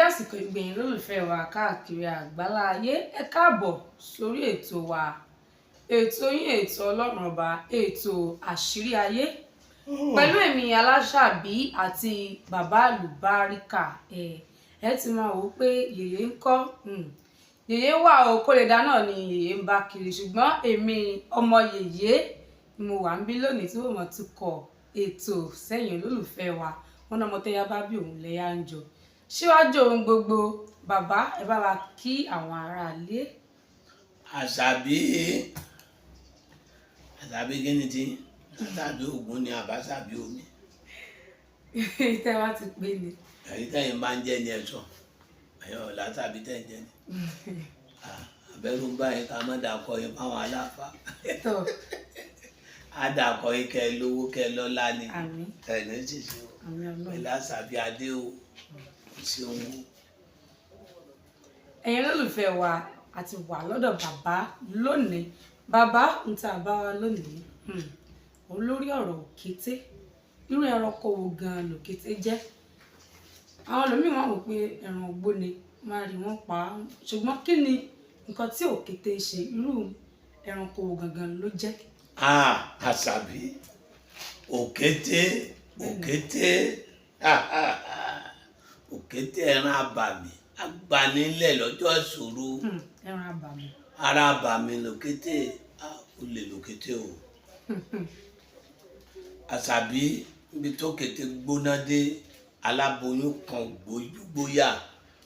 Àsìkò ìgbẹ̀yìn lólùfẹ́ wa káàkiri àgbálá ayé, ẹ káàbọ̀ sórí ètò wa, ètò yín, ètò Ọlọ́run Ọba, ètò Àṣírí Ayé, pẹ̀lú èmi Aláṣàbí àti bàbá àlùbáríkà. Ẹ ti máa wò ó pé yèyé ń kọ́. Yèyé wà o, kó lè dáná ni yèyé ń bá kiri, ṣùgbọ́n èmi ọmọ yèyé ni mo wà ń bí lónìí tí mo mọ̀ ti kọ ètò sẹ́yìn olólùfẹ́ wa. Wọn náà mọ tẹ́yà bá bí òun lẹ́yà ń jọ. Síwájú ohun gbogbo, bàbá, ẹ bá wa kí àwọn aráalé. Àṣàbí, Àṣàbí, kí ni tí Àṣàbí Ògún ni àbáṣàbí omi? Tẹ́ wá ti pè ní. Èyí tẹ́yìn bá ń jẹ́ ni ẹ sọ. Ẹ̀yọ́ làṣàbí tẹ́ ń jẹ́ ni. Àbẹ̀rù ń bá yín ká má dàkọ yín fáwọn aláfa. Tó. Á dàkọ yín kẹ́ ẹ lówó, kẹ́ ẹ lọ́lá ni. Àmín. Ẹ̀ ní ṣìṣe o. Àmín Ọlọ́run. Pẹ̀lú Àṣàbí adé o, kò sí ohun. Ẹ̀yin olólùfẹ́ wa, àti wà lọ́dọ̀ bàbá lónìí. Bàbá ń ta bá wa lónìí, olórí ọ̀rọ̀ òkété. Irú ẹranko wo gan-an lòkété jẹ́? Àwọn ẹlòmíì wọ́n wò pé ẹran ògbó ni, wọ́n á rí wọ́n pa á, ṣùgbọ́n kí ni nǹkan tí òkété ń ṣe? Irú ẹranko wo gangan ló jẹ́? Ah, Àṣàbí, òkété, òkété, òkété, ẹran abàmì agbanilẹ̀ lọ́jọ́ ìṣòro. Ẹran abàmì. Ara abàmì lòkété. Ah, olè lòkété o, Àṣàbí. Ibi tó kété gbóná dé, aláboyún kan gbóyà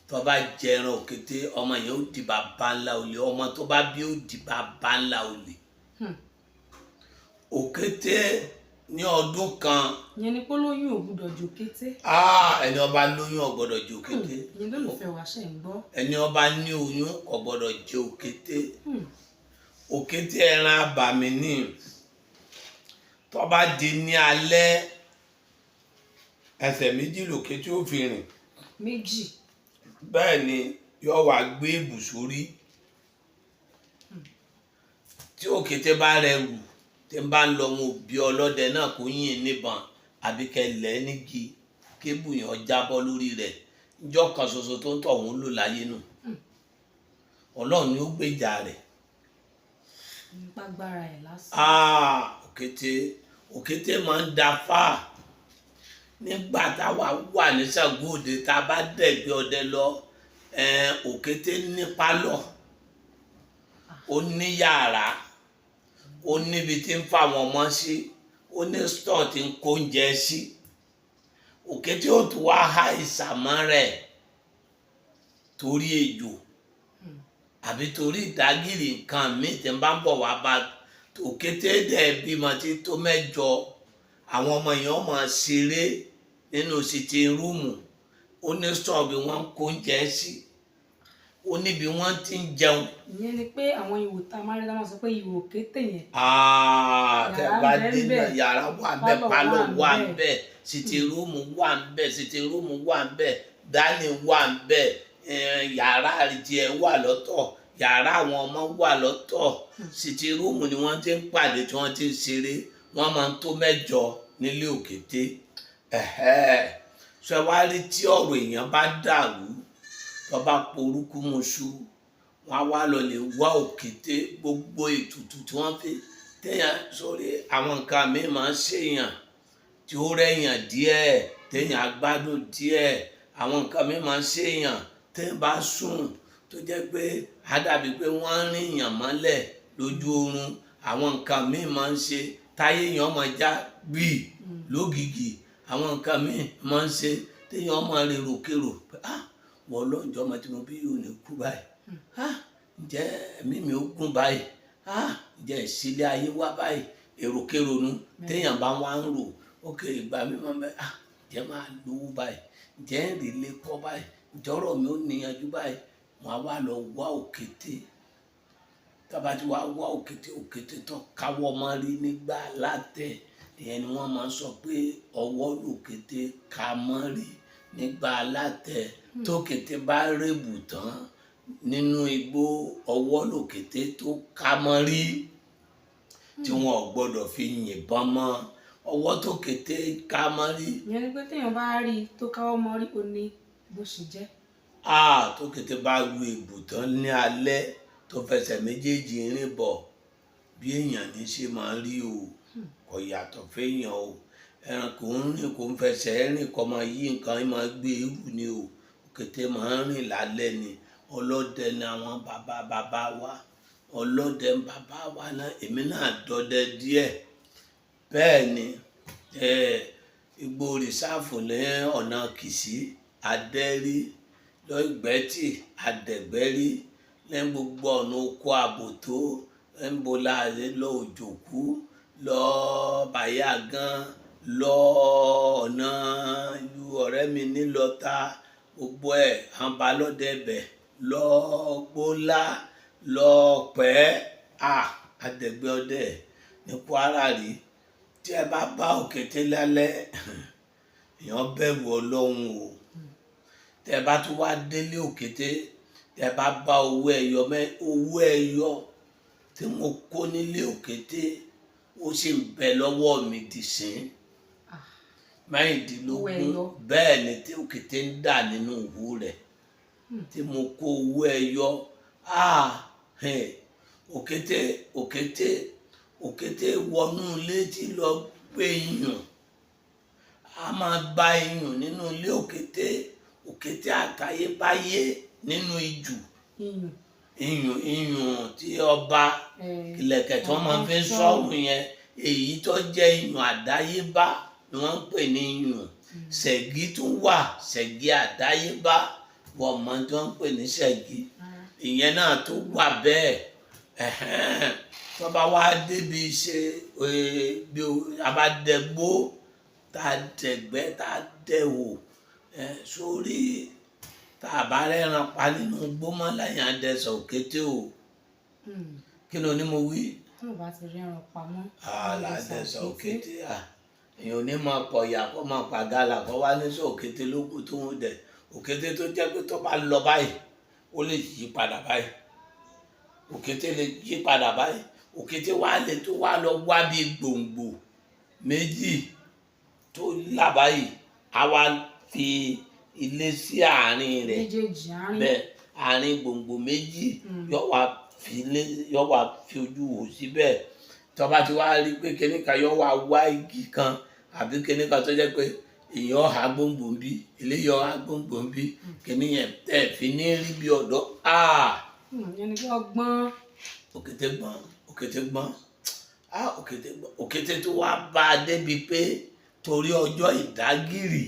tó bá jẹ ẹran òkété, ọmọ yẹn ó di bàbá ńlá olè. Ọmọ tó bá bí ó di bàbá ńlá olè. Òkété ní ọdún kan. Ìyẹn ni pé lóyún ò gbúdọ̀ jò kété. Ah, ẹni ọba lóyún ò gbọ́dọ̀ jẹ òkété. Ìyẹn lólùfẹ́ wa ṣe ń gbọ́. Ẹni ọba ní oyún kò gbọ́dọ̀ jẹ òkété. Òkété, ẹran abàmì ní. Tó bá di ní alẹ́, ẹsẹ̀ méjì lòkété ó fi rìn. Méjì. Bẹ́ẹ̀ ni, yóò wá gbé ibùsórí. Tí òkété bá rẹrù tí ń bá ń lọ, wọn òbí ọlọ́dẹ náà kò yìn níbọn àbí kẹlẹ́ nígi kébù yẹn jábọ́ lórí rẹ̀. Níjọ́ kan ṣoṣo tó ń tọ̀ wọ́n lò láyé nù, Ọlọ́run ni ó gbèjà rẹ̀. Nípa agbára ẹ̀ lásán. Ah, òkété, òkété máa ń da fáà. Nígbà táwa wà ní Ṣàngó Òde, tá a bá dẹ̀gbẹ́ ọdẹ lọ, òkété ní pálọ̀, ó ní yàrá, ó níbi tí ń fa àwọn ọmọ sí, ó ní store tí ń kó oúnjẹ sí. Òkété ó tún wá há ìsàmọ́ rẹ̀ torí ejò àbí torí ìdágìrì nǹkan míì tí ń bá ń bọ̀ wá bá. Òkété dẹ̀ bímọ tí tó mẹ́jọ. Àwọn ọmọ yẹn máa ṣeré nínú sitting room. Ó ní store bí wọ́n ń kó oúnjẹ sí, ó níbi wọ́n ti ń jẹun. Ìyẹn ni pé àwọn ihò tá a máa rí, tá a máa sọ pé ihò òkété yẹn. Ah, tẹ Yàrá bá ń bẹ dé ńbẹ̀. náà, yàrá wà ń bẹ, pálọ̀ pálọ̀ wà wà ń ń bẹ, sitting room wà ń bẹ, sitting room wà ń bẹ, dining wà ń bẹ, yàrá tiẹ̀ wà lọ́tọ̀, yàrá àwọn ọmọ wà lọ́tọ̀. Sitting room ni wọ́n ti ń pàdé tí wọ́n ti ń ṣeré. Wọ́n máa ń tó mẹ́jọ nílé òkété. Ẹ̀hẹ́, ṣé wàá rí tí ọ̀rọ̀ èèyàn bá dàrú, tó bá porúkú muṣu, wọn á wá lọ lè wá òkété. Gbogbo ètùtù tí wọ́n fi téèyàn sórí àwọn nǹkan míì máa ń ṣèyàn tí ó rẹ̀yàn díẹ̀, téèyàn á gbádùn díẹ̀. Àwọn nǹkan míì máa ń ṣèyàn téèyàn bá sùn, tó jẹ́ pé á dàbí pé wọ́n ń rìnyàn mọ́lẹ̀ lójú oorun. Àwọn nǹkan míì máa ń ṣe táyé èèyàn máa já gbì lógìgì. Àwọn nǹkan míì máa ń ṣe téèyàn máa rèrò kérò pé, ah, wọ́n lọ́njọ́ ọmọ tí mo bí yóò ní kú báyìí. Ah, ǹjẹ́ ẹ̀mí mi ó gùn báyìí? Ah, ǹjẹ́ ìsílẹ̀ ayé wá báyìí? Èròkérò nu téèyàn bá wá ń rò. Ókè, ìgbà mi máa ń bẹ, ah, ǹjẹ́ máa lówó báyìí? Ǹjẹ́ ń rí ilé kọ́ báyìí? Ǹjẹ́ ọ̀rọ̀ mi ó níyanjú báyìí? Wọ́n á wá lọ wá òkété. Tábà tí wàá wá òkété, òkété tó káwọ́ mọ́ rí nígbà látẹ̀, ìyẹn ni wọ́n máa ń sọ pé ọwọ́ lòkété ká mọ́ rí nígbà látẹ̀. Tókété bá rèbù tán nínú igbó, ọwọ́ lòkété tó ká mọ́ rí tí wọn ò gbọ́dọ̀ fi yìnbọn mọ́ ọwọ́ tó kété ká mọ́ rí. Ìyẹn ni pé téèyàn bá rí i tó káwọ́ mọ́ rí, ó ní bó ṣe jẹ́. Tó kété bá lu ìbùtán ní alẹ́ tó fẹsẹ̀ méjèèjì rìn bọ̀, bí èèyàn ní ṣe máa rí o, kò yàtọ̀ fẹ́yàn o. Ẹranko ń rìn, kò ń fẹsẹ̀ rìn, kò máa yí nǹkan, máa gbé irú ni o. Òkété máa ń rìn lálẹ́ ni. Ọlọ́dẹ ni àwọn bàbá bàbá wa, ọlọ́dẹ ń bàbá wa náà. Èmi náà dọdẹ díẹ̀. Bẹ́ẹ̀ ni, igbó rìsáàfù ní ọ̀nà Kìsí, Adẹ́rí, lọ́gbẹ́tì, Adẹ̀gbẹ́rí, ní gbogbo ọ̀nà oko àbòtó, ńbo la lọ Òjòkú, lọ Bàyá gan, lọ ọ̀nà ìlú ọ̀rẹ́ mi nílọ́ta, gbogbo ẹ̀ àwọn balọ̀dẹ bẹ̀, lọ Gbólá, lọ pẹ́ Adẹ̀gbẹ́ ọdẹ ní Kwara rí. Tí ẹ bá bá òkété lálẹ́, èèyàn bẹ̀rù Ọlọ́run o. Tẹ bá tún wá délé òkété, tẹ bá bá owó ẹyọ, owó ẹyọ tí mo kó nílé òkété, ó sì ń bẹ lọ́wọ́ mi dì sín. 16. Bẹ́ẹ̀ ni, tí òkété ń dà nínú ìwú rẹ̀ tí mo kó owó ẹyọ. Òkété, òkété, òkété wọnú ilé tí lọ gbé iyùn, a máa gba iyùn nínú ilé òkété. Òkété àtayébáyé nínú ijù. Iyùn, iyùn tí ọba, ìlẹ̀kẹ̀ tí wọ́n máa fi ń sọ̀rùn yẹn, èyí tó jẹ́ iyùn àdáyébá ni wọ́n ń pè ní iyùn. Ṣẹ̀gí tún wà, ṣẹ̀gí àdáyébá, wọ́n mọ̀ tí wọ́n ń pè ní ṣẹ̀gí, ìyẹn náà tó wà bẹ́ẹ̀. Tó bá wá débi ṣe bí a bá dẹgbó, tá a dẹ̀gbẹ́, tá a dẹ̀wò sórí, tá a bá rẹ́ran pa nínú gbómọ́ láyìn àdẹsọ̀ òkété o. Kí ló ní mo wí? Tó o bá ti rẹ́ran pamọ́. Àlàdẹsọ̀ òkété, èèyàn ò ní máa pọ̀ ìyà kó máa pa gálà kó wá ní sọ òkété lókù tó ń dẹ̀. Òkété tó jẹ́ pé tó bá lọ báyìí, ó lè yí padà báyìí. Òkété lè yí padà báyìí. Òkété wá lè tó wá lọ wá bí gbòǹgbò méjì tó là báyìí, á wá fi ilé sí àárín rẹ̀. Bẹ́ẹ̀, àárín gbòǹgbò méjì, yóò wá fi ilé, yóò wá fi ojú wò síbẹ̀. Tó bá ti wá rí pé kíní kan, yóò wá wá igi kan àbí kíní kan tó jẹ́ pé èèyàn ha gbòǹgbò ń bí, eléyìí ha gbòǹgbò ń bí, kíní yẹn tẹ̀ fi ní rí bí ọ̀dọ́. Ẹni pé ọgbọ́n. Òkété gbọ́n, òkété gbọ́n, òkété gbọ́n. Òkété tó wá bá a débi pé torí ọjọ́ ìdágìrì,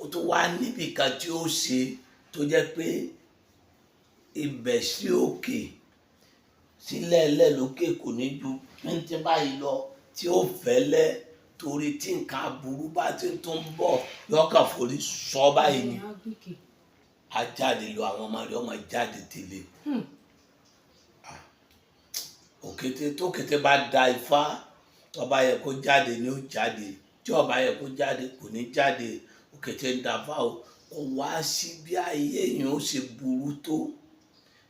ó tó wá níbì kan tí ó ṣe tó jẹ́ pé ibẹ̀ sí òkè sílẹ̀ẹ́lẹ̀ lókè kò ní ju pínpín báyìí lọ, tí ó fẹ́lẹ́, torí tí nǹkan aburú bá ti tún bọ̀, yọkàn forí sọ báyìí ni, a jáde lọ, àwọn ọmọ rẹ̀ ọmọ jáde tẹ̀lé. Òkété tó kété bá da ifá, tó bá yẹ kó jáde ni ó jáde, tí ó bá yẹ kó jáde kò ní jáde. Òkété ń da fá o. Kò wá sí bí ayé èèyàn ó ṣe burú tó,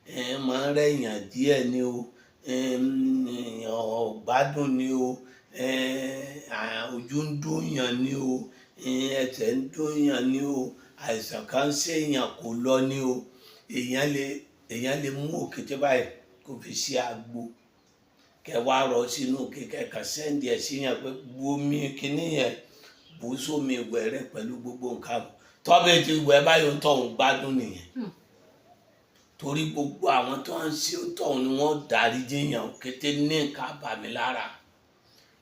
ẹ máa ń rẹ̀yàn díẹ̀ ni o, ọ̀gbádùn ni o, ojú ń dùnyàn ni o, ẹsẹ̀ ń dùnyàn ni o, àìsàn kan ń ṣèyàn kò lọ ni o, èèyàn lè mú òkété báyìí kó fi ṣe àgbo, kẹ wá rọ sínú kẹkẹ kan, sẹ́ndì ẹ̀ síyàn pé bomi kínní yẹn, bù sómi ìwẹ̀ rẹ pẹ̀lú gbogbo nǹkan tọ́bẹ̀ ti wẹ̀ báyìí, ń tọ̀hún gbádùn nìyẹn. Torí gbogbo àwọn tó ń ṣe tọ̀hún ni wọ́n dárí jiyàn. Òkété ní nǹkan àbàmì lára,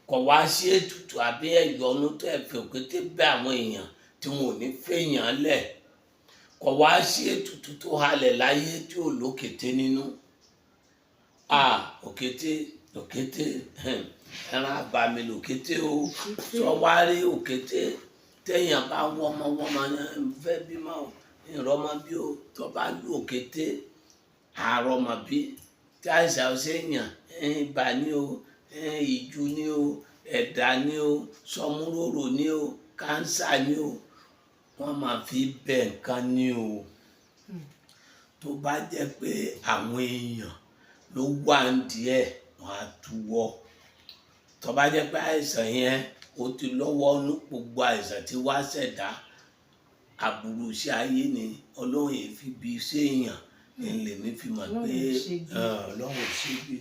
kọ̀ wá sí ètùtù àbí ẹ̀yọ́nú tó ẹ̀fẹ̀ òkété bẹ́ àwọn èèyàn tí wọn ò ní fèèyàn lẹ̀. Kọ̀ wá sí ètùtù tó halẹ̀ láyé tí ò lókété nínú. Òkété, òkété, ẹran àbàmì lòkété o. Sọ wá rí òkété, téèyàn bá wọ́mọ wọ́mọ fẹ́ bímọ, ìrọmọ bí o, tó bá lù òkété, àrọmọ bí. Tí àìsàn ṣèyàn, ibà ní o, ìjú ní o, ẹ̀dà ní o, sọmúròrò ní o, kánsà ní o, wọ́n máa fi bẹ nǹkan ní o. Tó bá jẹ́ pé àwọn èèyàn ló wà ń díẹ̀, wọ́n á túwọ́. Tó bá jẹ́ pé àìsàn yẹn ó ti lọ́wọ́ ní gbogbo àìsàn tí wàá ṣẹ̀dá. Aburú iṣẹ́ ayé ni. Ọlọ́run yìí fi bí séèyàn ní lèmi fi mọ̀ Ọlọ́run pé ò ṣe bí. Ọlọ́run ò ṣe bí.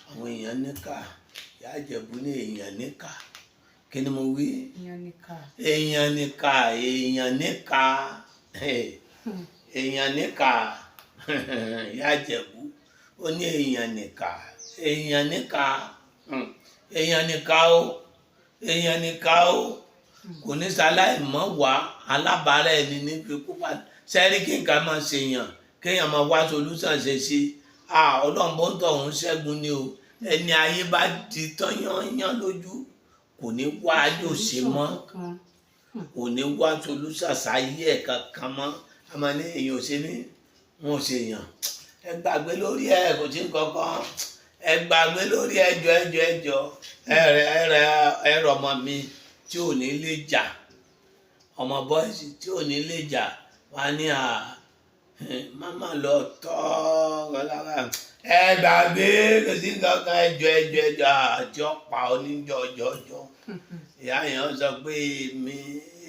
Àwọn èèyàn níkà. Ìyá Ìjẹ̀bú ní èèyàn níkà. Kí ni mo wí? Èèyàn níkà. Èèyàn níkà, èèyàn níkà, èèyàn níkà. Ìyá Ìjẹ̀bú ó ní èèyàn níkà, èèyàn níkà, èèyàn níkà o, èèyàn níkà o. Kò ní sáláì mọ́ wá alábàárà ẹni ní fi kú pa sẹ́rí kí nǹkan máa ṣèyàn, kéèyàn máa wá solution ṣe sí. Ọlọ́run bó ń tọ̀ ń ṣẹ́gun ni o. Ẹni ayé bá di tán yányán lójú, kò ní wá àjò ṣe mọ́. Kankan. Kò ní wá solution sáyé ẹ̀ kankan mọ́. A máa ní èèyàn ò ṣe ní wọn ò ṣe èèyàn. Ẹ gbàgbé lórí ẹ, kò sí nǹkan kan. Ẹ gbàgbé lórí ẹjọ́, ẹjọ́, ẹjọ́. Ẹrẹ ẹrẹ ẹrọ ọmọ mi tí ò ní lè jà, ọmọ boys tí ò ní lè jà wá ní à máma lọ tọ́ ọlára. Ẹ gbàgbé, kò sí nǹkan kan. Ẹjọ́, ẹjọ́, ẹjọ́ àti ọ̀pá oníjọ́ ọjọ́. Ìyá yẹn sọ pé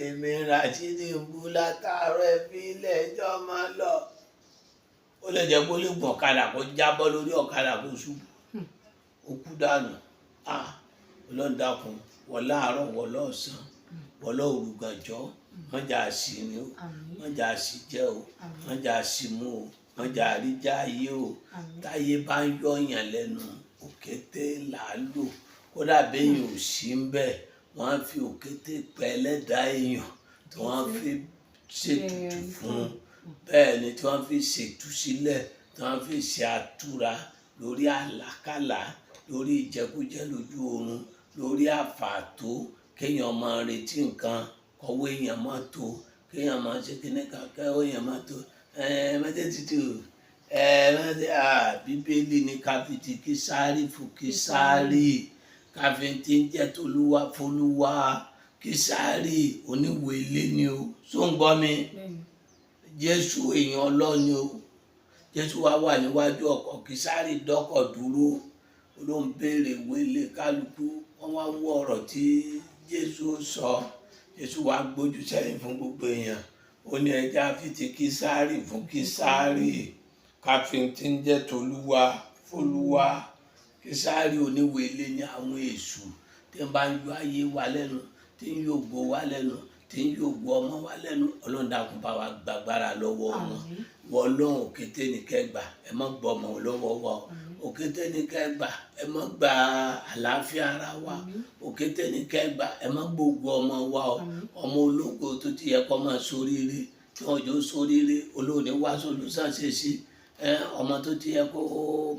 èmi Ràṣídì ń bú látàárọ̀, ẹ fi ilé ẹjọ́ máa lọ. Ó lè jẹ́ kó lè gun ọ̀kadà, kó jábọ́ lórí ọ̀kadà, kó ṣubú, ó kú dànù. Ah, Ọlọ́run dákun, wọ láàárọ̀, wọ lọ́sàn, wọ lóòrùgànjọ́, mọ́jà sí ni o. Àmín. Mọ́jà sí jẹ́ o. Àmín. Mọ́jà sí mú o, mọ́jà àríjà ayé o. Àmín. Táyé bá ń yọ̀yàn lẹ́nu, òkété là á lò. Kódà béèyàn ò sí ń bẹ̀, wọ́n á fi òkété pẹ́ ẹlẹ́dàá èèyàn tí wọ́n á fi ṣètùtù fún un. Bẹ́ẹ̀ ni, tí wọ́n fi ṣètúsílẹ̀, tí wọ́n fi ṣe àtúra lórí àlákàlà, lórí ìjẹkújẹ lójú oorun, lórí àfààtó, kéèyàn máa retí nǹkan kọ́wé èèyàn máa tó, kéèyàn máa ṣe kíní kan kọ́wé èèyàn máa tó. Mẹ́tẹ́ẹ̀tì mẹ́tẹ́. Bíbélì ní káfíntì Kísárì fún Kísárì, káfíntì ń jẹ́ tolúwa fọlúwa. Kísárì oníwèé ilé ni o. Só ń gbọ́ mi? Bẹ́ẹ̀ni. Jésù èèyàn ọlọ́ni o. Jésù wá wà níwájú ọkọ̀. Kísárì dọ́kọ̀ dúró, ó ló ń béèrè ìwé ilé kálukú. Wọ́n wá ń wọ ọ̀rọ̀ tí Jésù sọ. Jésù wá gbójú sẹ́yìn fún gbogbo èèyàn, ó ní ẹja fi ti Kísárì fún Kísárì, káfíntì ń jẹ́ tolúwa fọlúwa. Kísárì oníwèé ilé ní àwọn èṣù tí ń bá ń yọ ayé wa lẹ́nu, tí ń yògbó wa lẹ́nu, tí ń yògbó ọmọ wa lẹ́nu. Ọlọ́run dákun, bá wa gbàgbára lọ́wọ́ wọn. Àmín. Wọ́n ọlọ́run, òkété ní kẹgbà, ẹ má gbọ́ ọmọ lọ́wọ́ wa o. Òkété ní kẹgbà, ẹ má gba àlàáfíà ara wa. Òkété ní kẹgbà, ẹ má gbógun ọmọ wa o. Ọmọ ológo tó ti yẹ kó máa ṣoríire, tí wọn jọ ṣoríire, olóòní wá solution ṣe sí ẹ. Ọmọ tó ti yẹ kó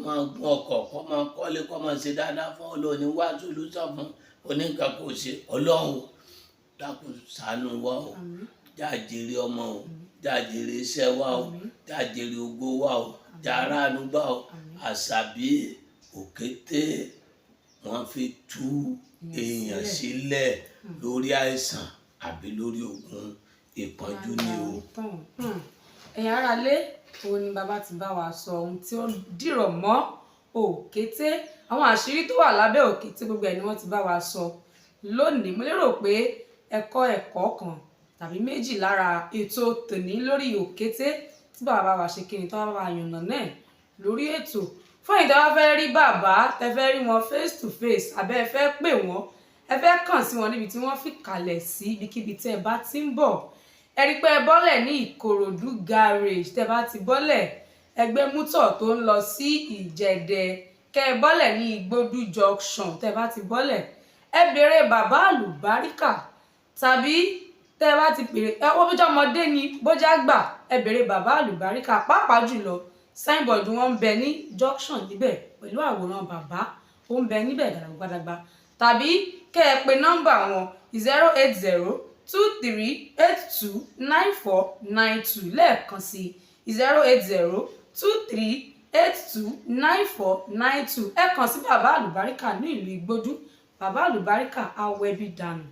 máa gun ọkọ̀, kó máa kọ́lé, kó máa ṣe dáadáa fún, olóòní wá solution fún oníkan kò ṣe. Ọlọ́run dákun, ṣàánú wa o. Àmín. Jáàjèrè ọmọ o, jáàjèrè iṣẹ́ wa o, jáàjèrè ògo wa o, jàrá gbà o. Àṣàbí òkété, wọ́n fi tú èèyàn sílẹ̀ lórí àìsàn àbí lórí ogun ìpọ́njú ni o. Ẹ̀yin ará lé, òun ni bàbá ti bá wa sọ ohun tí ó dìrọ̀ mọ́ òkété, àwọn àṣírí tó wà lábẹ́ òkété, gbogbo ẹ̀ ni wọ́n ti bá wa sọ lónìí. Mo lérò pé ẹ kọ́ ẹ̀kọ́ kan tàbí méjì lára ètò tòní lórí òkété tí bàbá bá wa ṣe kí ni tó bá wa yànnà náà lórí ètò. Fún ìdá wa fẹ́ rí bàbá, tẹ fẹ́ rí wọn face to face, àbẹ́ ẹ fẹ́ pè wọ́n, ẹ fẹ́ kàn sí wọn níbi tí wọ́n fi kalẹ̀ sí, ibikíbi tẹ́ ẹ bá ti ń bọ̀, ẹ rí pé ẹ bọ́lẹ̀ ní Ìkòròdú garage. Tẹ́ bá ti bọ́lẹ̀, ẹgbẹ́ mútọ̀ tó ń lọ sí Ìjẹ̀dẹ̀, kẹ́ ẹ bọ́lẹ̀ ní Igbódú junction. Tẹ́ bá ti bọ́lẹ̀, ẹ béèrè bàbá àlùbáríkà, tàbí tẹ́ bá ti béèrè ẹ wọ́n, bójá ọmọdé ni, bójá gbà, ẹ béèrè bàbá àlùbáríkà. Pàápàá jùlọ, signboard wọn ń bẹ ní junction níbẹ̀ pẹ̀lú àwòrán bàbá, ó ń bẹ níbẹ̀ gbàdàgbàdàgbà. Tàbí kẹ́ ẹ pe nọ́mbà wọn, 08023829492. Lẹ́ẹ̀kan sí, 08023829492. Ẹ kàn sí bàbá àlùbáríkà ní ìlú Igbódú. Bàbá àlùbáríkà awẹ́bí dànù.